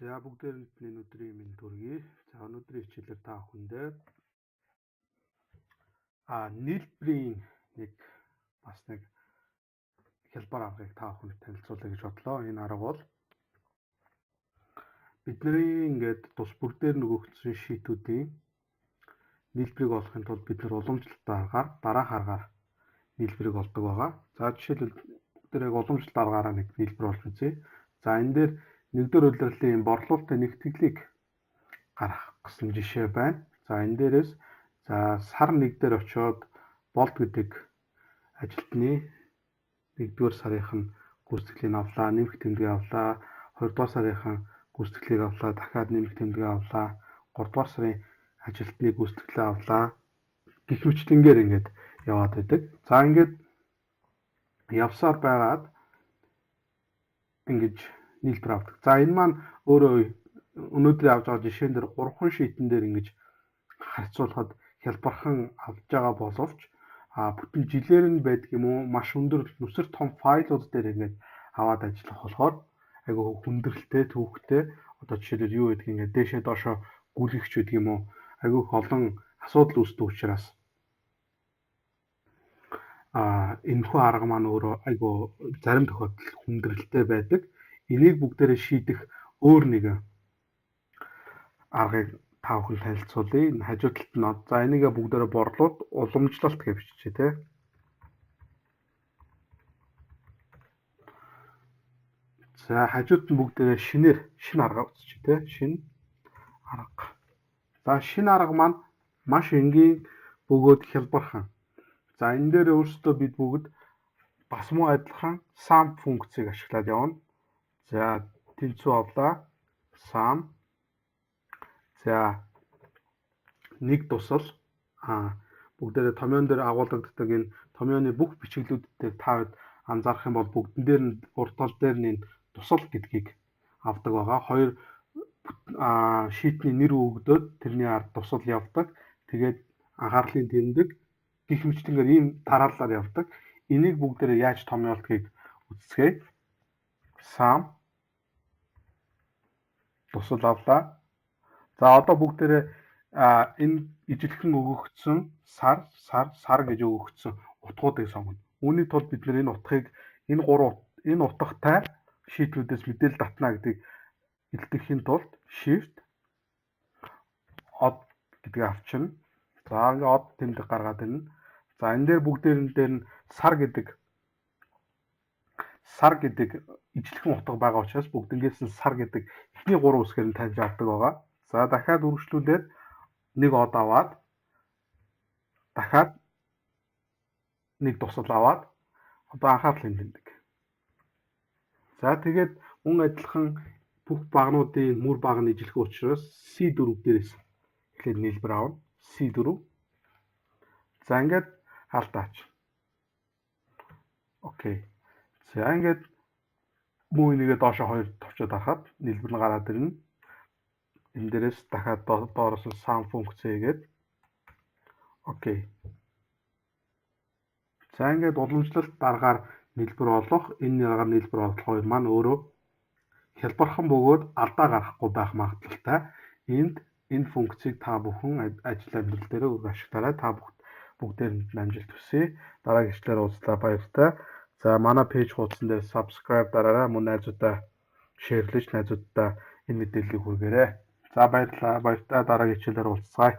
За бүгдээрэнд нь энэ өдрийн мэнд хүргэе. За өнөөдрийн хичээлээр та бүхэндээ нийлбэрийн нэг бас нэг хялбар аргыг та бүхэнд танилцуулъя гэж бодлоо. Энэ арга бол бидний ингээд тус бүр дээр нөгөөгдсөн шийтүүдийн нийлбэрийг олохын тулд бид нар уламжлалт аргаар дараах аргаар нийлбэрийг олдог байгаа. За жишээлбэл бүгдээр яг уламжлалт аргаараа нэг нийлбэр олж үзье. За энэ дээр нэгдүгээр улирлын борлуулалтын нэгтгэлийг гаргах гэсэн жишээ байна. За энэ дээрээс за сар нэг дээр очиод болд гэдэг ажилтны нэгдүгээр сарынх нь гүйцэтгэлийг авлаа, нэмэх тэмдгийг авлаа, хоёрдугаар сарынхан гүйцэтгэлийг авлаа, дахиад нэмэх тэмдгийг авлаа, гуравдугаар сарын ажилтны гүйцэтгэлээ авлаа гэх мэтлэнгээр ингээд яваад байдаг. За ингээд явсаар байгаад ингэж нийлбэр авдаг. За энэ маань өөрөө өнөөдрийн авч байгаа жишээн дээр 3 шийтэн дээр ингэж харьцуулахад хялбархан авч байгаа боловч бүтэн жилээр нь байдаг юм уу, маш өндөр нүсэр том файлууд дээр ингээд аваад ажиллах болохоор айгүй хүндрэлтэй, төвөгтэй. Одоо жишээлбэл юу гэдгийг ингээд дээшээ доошоо гүйлгэх гэдэг юм уу, айгүй их олон асуудал үүсдэг учраас энэхүү арга маань өөрөө айгүй зарим тохиолдолд хүндрэлтэй байдаг. Энийг бүгдээрээ шийдэх өөр нэгэн аргыг та бүхэн танилцуулъя. Энэ хажуу талд нь за энийгээ бүгдээрээ борлуулалт уламжлалт гэж биччихье те. За хажууд нь бүгдээрээ шинээр шинэ арга үзчихье те. Шинэ арга. За шинэ арга маань маш энгийн бөгөөд хялбархан. За энэ дээр өөрсдөө бид бүгд бас муу адилхан sum функцийг ашиглаад явна. За тэнцүү авлаа. Sum. За нэг тусал бүгдээрээ томьёон дээр агуулгаддаг энэ томьёоны бүх бичиглүүд дээр та анзаарах юм бол бүгдэн дээр нь урд тал дээр нь энэ тусал гэдгийг авдаг байгаа. Хоёр шийтний нэр өгдөөд тэрний ард тусал явдаг. Тэгээд анхаарлын тэмдэг гих мэтлэнгээр ийм дараалалаар явдаг. Энийг бүгдээрээ яаж томьёолдгийг үзцгээе. Sum тусал авлаа. За одоо бүгдээрээ энэ ижилхэн өгөгдсөн сар, сар, сар гэж өгөгдсөн утгуудыг сонгоно. Үүний тулд бид нэр энэ утгыг энэ гурван энэ утгатай шийдлүүдээс мэдээлэл татна гэдгийг илтгэхийн тулд shift од гэдгийг авчирна. За ингээ од тэмдэг гаргаад ирнэ. За энэ дээр бүгдээрэн дээр нь сар гэдэг ижилхэн утга байгаа учраас бүгднгээс нь сар гэдэг эхний гурван үсгээр нь таньж авдаг байгаа. За дахиад үргэлжлүүлээд нэг од аваад дахиад нэг тусал аваад одоо анхаарлын тэмдэг. За тэгээд мөн адилхан бүх багнуудын мөр баг нь ижилхэн учраас C4 дээрээс эхлээд нийлбэр авна. C4. За ингээд хаалтаач. Окей. За ингээд мөн энийгээ доошо хоёр товчоод харахад нийлбэр нь гараад ирнэ. Энэ дээрээс дахиад доороос нь sum функц хийгээд окей. За ингээд уламжлалт дараагаар нийлбэр олох, энэ аргаар нийлбэр олох хоёр маань өөрөө хялбархан бөгөөд алдаа гаргахгүй байх магадлалтай. Энд энэ функцийг та бүхэн ажил амьдрал дээр үр ашиглаарай. Та бүгдээрэнд нь амжилт хүсье. Дараагийн хичээлээр уулзлаа, баяртай. За манай пэйж хуудсан дээр subscribe дараарай. Мөн найзуудаа шеэрлэж найзууддаа энэ мэдээллийг хүргээрэй. За баярлалаа. Баяртай дараагийн хичээлээр уулзцгаая.